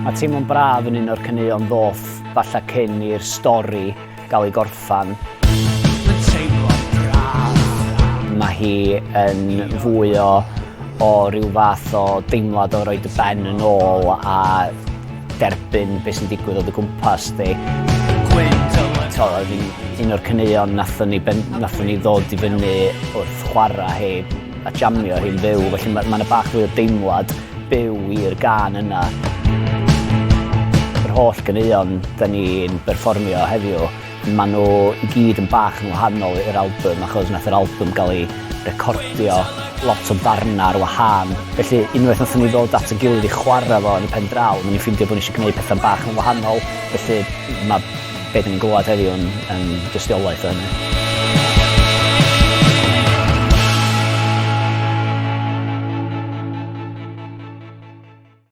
Mae Teimlo'n Braf yn un o'r caneuon ddoth falla cyn i'r stori gael ei gorffan. Mae'n teimlo'n braf. Mae hi yn fwy o o ryw fath o deimlad o roi dy ben yn ôl a derbyn beth sy'n digwydd o dy gwmpas di. Gwynt Oedd hi'n un o'r caneuon nathon ni, ben, nathon ni ddod i fyny wrth chwarae hi a jamio hi'n fyw, felly mae ma 'na bach fwy o deimlad byw i'r gân yna. Yr holl ganeuon da ni'n berfformio heddiw, maen nhw i gyd yn bach yn wahanol i'r album achos nath yr album gael ei recordio lot o ddarnau ar wahân. Felly unwaith nathon ni ddod at y gilydd i chwarae fo yn y pen draw, nathon ni ffeindio bod ni eisiau gwneud pethau bach yn wahanol. Felly mae be dan ni'n glywed heddiw yn dystiolaeth o hynny.